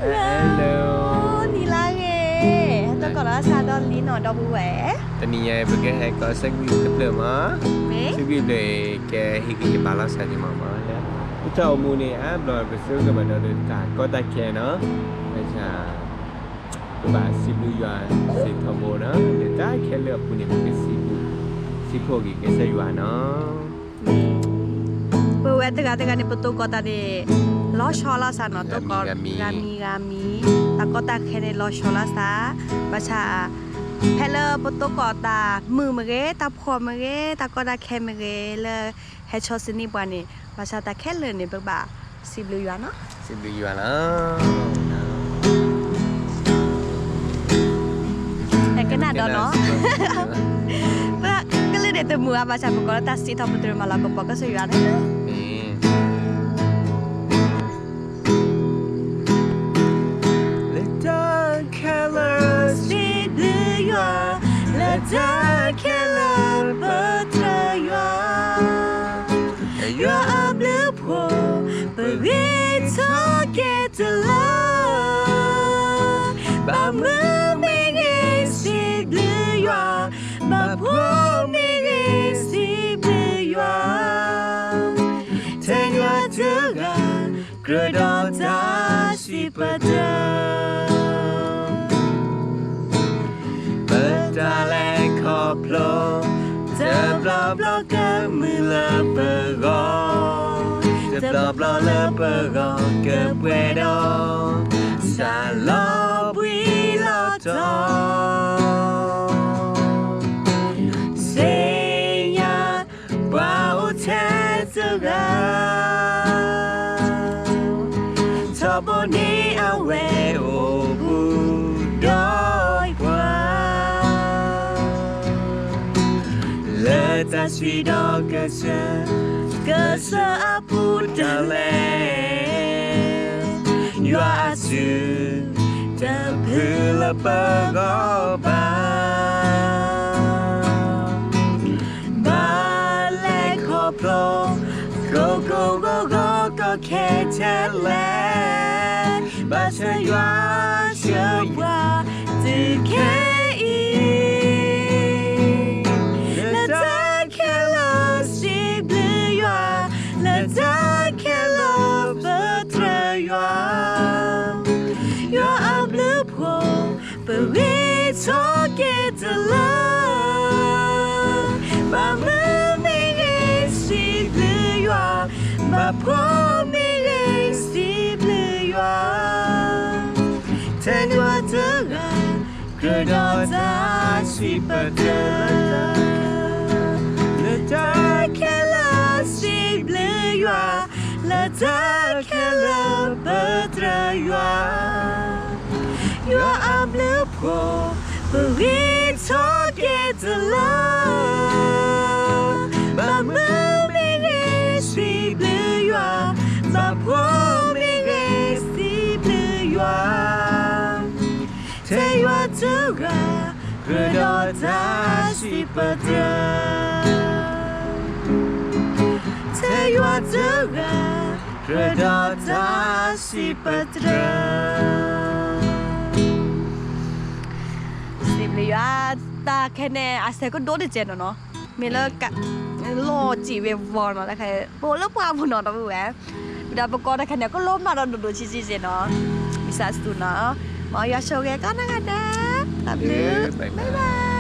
Hello, နံၤလၢဂ့ၤ, ဟဲသကိးလီၤစၢ်ဒီးလံနီၤ ဒီပုၢ်ဝဲၢ်, တနံၤညါအံၤ ပကဟဲကီးစဲးကွံာ်တဖျၢၣ်မး, မ့ၢ် စဲးကွံာ်တဖျၢၣ်အံၤ ကဟ့ၣ်ဂံၢ်ဟ့ၣ်ဘါလီၤစၢ်န့ၣ်မးမးလၢ ပတၢ်အိၣ်မူန့ၣ် အါဘျီပကစၢ်ကဘၣ်ဒီးတၢ်ကီတၢ်ခဲနီၤ, ဘၣ်ဆၣ် ပဘၣ်စံးဘျုးယွၤစ့ၢ်ထီဘိနီၤ လၢတၢ်ခဲလၢာ်အပူၤန့ၣ် ပကစံးဘျုး စံးဖှိၣ်က့ၤကစၢ်ယွၤနီၤ. ပဝဲတဂၤတဂၤန့ၣ် ပသကိးတၢ်န့ၣ် လီၤဆီလီၤဆီနီၤ, သကိးဂၤမံၤဂၤမံၤ, တၢ်ကီတၢ်ခဲန့ၣ် လီၤဆီလီၤဆီ, ဘၣ်ဆၣ် ဖဲလၢပသကိးတၢ်မုာ်မ့ၢ်ဂ့ၤ, တၢ်ဖှီၣ်မ့ၢ်ဂ့ၤ, တၢ်ကီတၢ်ခဲမ့ၢ်ဂ့ၤ, လၢဟဲဆီစ့န့ၢ်ပှၤန့ၣ်, ဘၣ်ဆၣ်တၢ်ခဲလၢာ်န့ၣ် ပကဘၣ်စံးဘျုးယွၤနီၤ, စံးဘျုးယွၤလီၤ. ကနၣ်ဒီးနီၤ, ပကလုၢ်န့ၣ်တမုာ်အါ, ဘၣ်ဆၣ်ပကိးလၢတၢ်စံးထီၣ်ပတြၢၤမၤလၤကပီၤကစၢ်ယွၤန့ၣ် လၢတၢ်ခဲလၢာ်စံးဘျုးယွၤ, လၢတၢ်ခဲလၢာ်ပတြၢၤယွၤ, ယွၤအဘျုးဖှိၣ် ပဂ့ၤထီၣ်က့ၤတလၢ, ဘၣ်မုာ်မ့ၢ်ဂ့ၤ စံးဘျုးယွၤ, ဘၣ်ဖှီၣ်မ့ၢ်ဂ့ၤ စံးဘျုးယွၤ, ထဲယွၤတဂၤ ကြၢးဒီးတၢ်စံးပတြၢၤ ပတၢ်လဲၤခီဖျိ တဘျီဘျီကမုာ်လၢပဂီၢ်, တဘျီဘျီလၢပဂီၢ်ကပှဲၤဒီး စၢ်လီၤဘှံးလီၤတီၤ စ့ၢ်ညါ ပှၤအိၣ်ထဲတဂၤ ထီဘိန့ၣ်အဝဲအိၣ်ဘူးဒီးပှၤ လၢတၢ်ဆံးဒီးကစၢၢ် ကစၢၢ်အပူၤတၢ်လဲၤ ယွၤအစု တဖုလၢပဂီၢ်ဘၣ် ဘၣ်လဲၤခီဖျိ ကိၢ်ကိၢ်ဂီၤဂီၤကီခဲထဲလဲၣ် ဘၣ်ဆၢယွၤဆှၢပှၤတုၤခဲအံၤ လၢတၢ်ခဲလၢာ်စံးဘျုးယွၤ လၢတၢ်ခဲလၢာ်ပတြၢၤယွၤ ယွၤအဘျုးဖှိၣ် ပဂ့ၤထီၣ်က့ၤတလၢ ဘၣ်မုာ်မ့ၢ်ဂ့ၤ စံးဘျုးယွၤ ဘၣ်ဖှီၣ်မ့ၢ်ဂ့ၤ စံးဘျုးယွၤ ထဲယွၤတဂၤ ကြၢးဒီးတၢ်စံးပတြၢၤ လၢတၢ်ခဲလၢာ်စံးဘျုးယွၤ လၢတၢ်ခဲလၢာ်ပတြၢၤယွၤ ယွၤအဘျုးဖှိၣ် ပဂ့ၤထီၣ်က့ၤတလၢ ဘၣ်မုာ်မ့ၢ်ဂ့ၤ စံးဘျုးယွၤ ဘၣ်ဖှီၣ်မ့ၢ်ဂ့ၤ စံးဘျုးယွၤ ထဲယွၤတဂၤ ကြၢးဒီးတၢ်စံးပတြၢၤ ထဲယွၤတဂၤ ကြၢးဒီးတၢ်စံးပတြၢၤ စံးဘျုးယွၤ တၢ်ခဲန့ၣ် အစဲးကဒိၣ်တကဲးနီၤနီၤ, မ့ၢ်လၢ လီၤစံးဝဲဝီနီၤ တၢ်ခဲ ပအိၣ်လၢပှၢ်ပူၤနီၤ ဒီပုၢ်ဝဲၢ်, ဒီးပကိးတၢ်ခဲန့ၣ် ကလီၤမၢ်ဒီးဒိၣ်ဒိၣ်ဆံးဆံးနီၤ, မုၢ်ဆါစူၤနီၤ, မ်ယွၤဆိၣ်ဂ့ၤကီးနဂၤဒဲး, တၢ်ဘျုး, bye bye.